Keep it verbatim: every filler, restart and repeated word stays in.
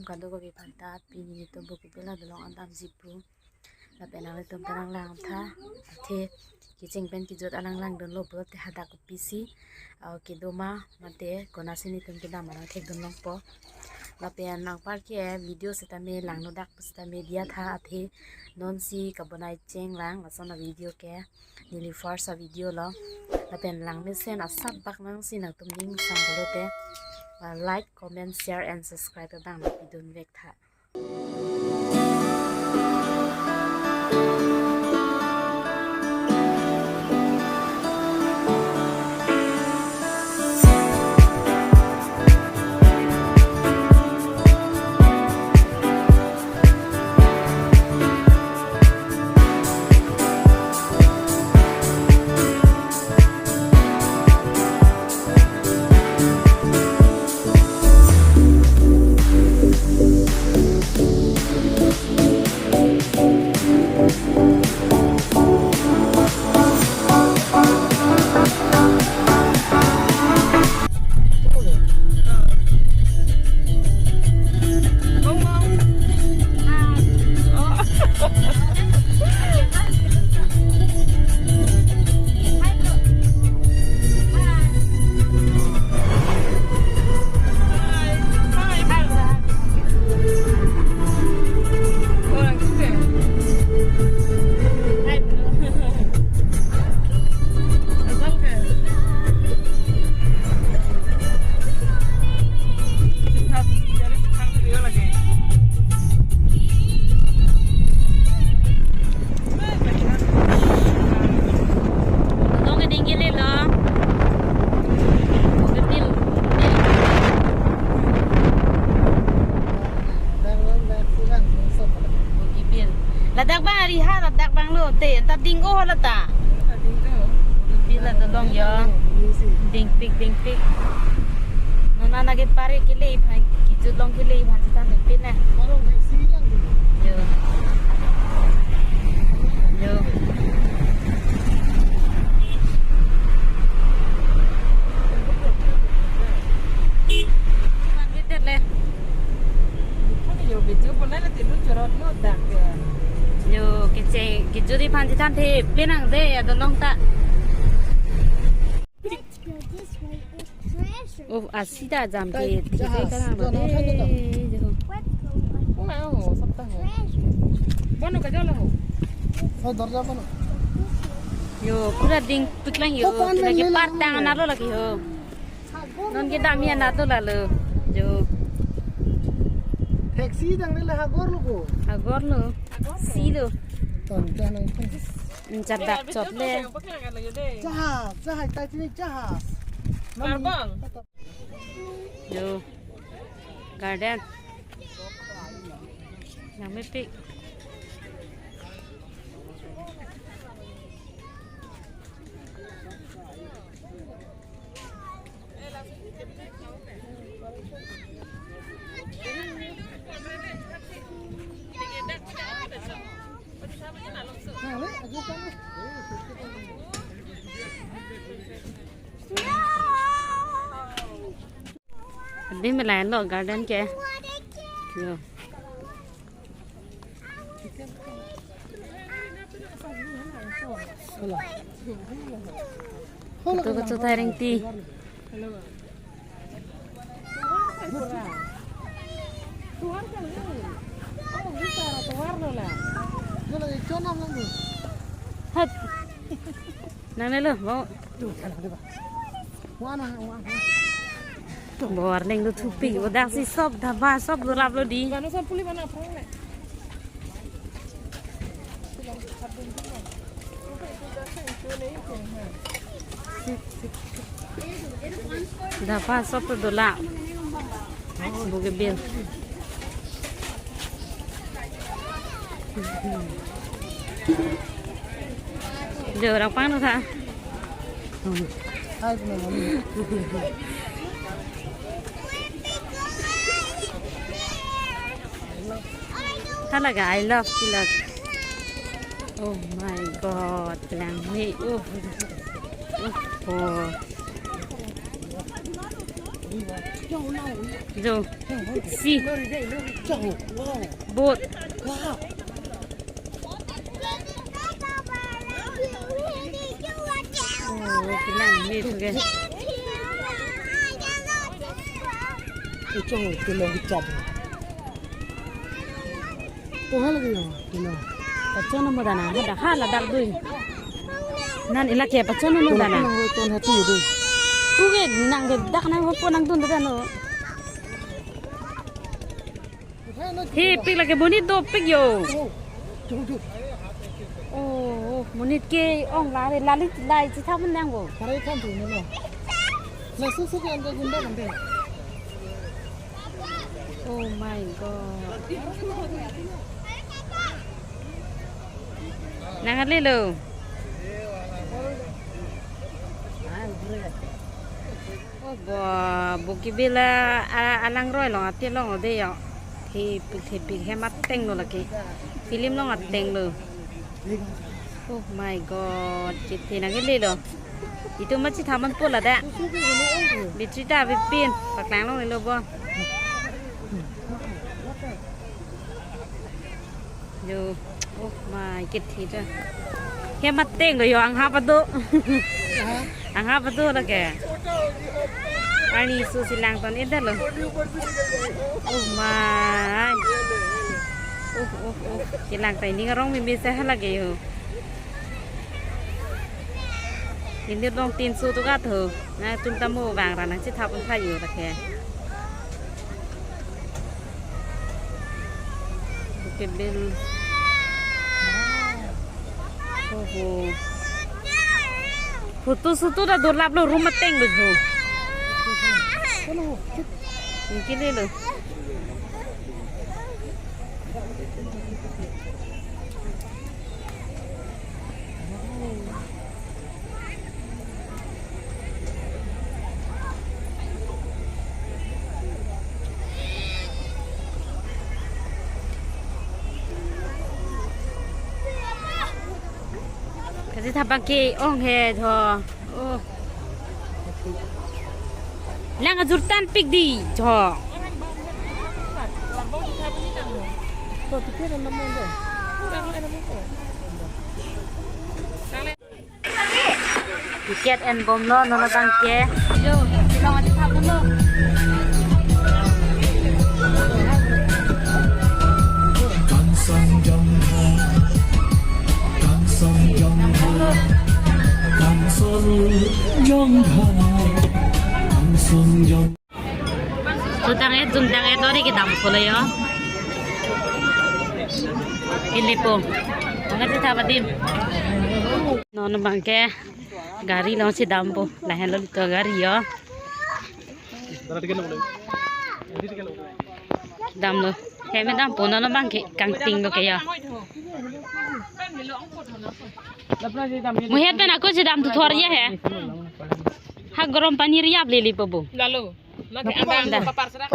Kadokave aphan ta pini nelitum Bukibel adolong an damji pu. Lapen nanglitum ta nanglang tha. Athe kecheng pen kejut alang langdunlo pulote hadak kopisi, ah, kedo ma mate konatsi nelitum kedam arong thekdun longpo. Lapen anpar ke video setame langnodak pu setame diya tha, athe nonsi kabonai chenglang lason a-video ke. Neli first a-video lo. Lapen langmesen asap bak nangsi nangtum ning sang pulote, ah, like, comment, share and subscribe abang nangpidun vek tha. Bukibel. Ladak bang ari ha, ladak bang lo te, ta ding o lata. Bukibel adolong yo. Dingpik, dingpik. Non anake pare kele aphan, kejut long kele aphan sitame pin na. Yo. Yo. Manglit le. Yo, video bonai le tilun chorot lo dak ya. Yo, kecheng, kejut aphan sitame pin nang de, adolong ta. Let's go this way. It's treasure. Oh, asida jam ke, jahas, ke jahas, jahas. Let's go. Wow, sabta ho. Treasure. Bono kajol ho. Oh, dorja bono. Yo, pura dingpik lang yo. Oh, pan lagi lang, lang, partang lang. Analo lagi ho. Non kedam ya na to lalo. Yo. Taxi dang nila hagor lo ko. Hagor lo. Si lo. Ton, ton, ton. Jahas, jahas, Titanic jahas. Yo. Garden. Nangmepik. Adi melayan lo garden ke. Yo. Ito ko chutai ring ti. Hat. Nangnelo, bo. Bo arleng do thupi, bo daksi sob dhaba, sob do lap lo di. Dhaba sob do lap. Bukibel. Jo, rang pang no tha. Hai, puno mami. Talaga, I love Pilak. Oh my God, langme. Oh. Oh. Jo. Si. Boat. Oh, kelang me thu ke. Pachon mo dana, hadak hala dak dui. Nan ila ke pachon mo dana. Nang ton hati dui. Puke nang ke dak nang hopo nang dun dana. He pik lake monit dopik yo. Oh, oh, monit ke-ong la re lali lai chithap nangpo. Harai kan tu nelo. Lasu su ke anda gunda kan de. Oh my God. Nang ale lo. Oh, bo, bo kebil a, a, alangroi along ati along lo de yo. Thepik thepik hem ateng lo lake. Film along ateng lo. Oh my God, kethe nang ele lo. Itum ma chithap nangpo ladak. Battery ta avepin, paklang longle lo bo. Yo, oh my, kethe ta. Hem ateng lo yo, anghap ado. Anghap ado lake. Arni su si lang ton eda lo. Oh my. Oh, oh, oh. Kelang ta ining arong mimi se halake yo. Inut along tin su tu ka tho. Nangtum ta mo vang ra nang chithap un tha yo lake. Kebil. Oho. Photo shoot ta dolap lo, room ateng lo jo. Ingkili lo. Kachethap abang ke-ong he tho. Oh. Lang ajur tan pik di tho. Ticket en bomlo, non abang ke. Yo, long aja thap lo. Kangson jong ha, kangson jong ha, kangson jong ha, kangson jong. Sutang et, jumtang et, ori kedam kolo yo. Ilipo. Angkat si thap adim. Non abang ke gari along si dampo. Lahenlo to gari yo. Damlo. Hem dampo non abang ke kangting lo ke yo. Muhet pen ako si dam tu thor ya he. Ha garam pani riap lili po bo. Lalo. Lagi anda papar sedang.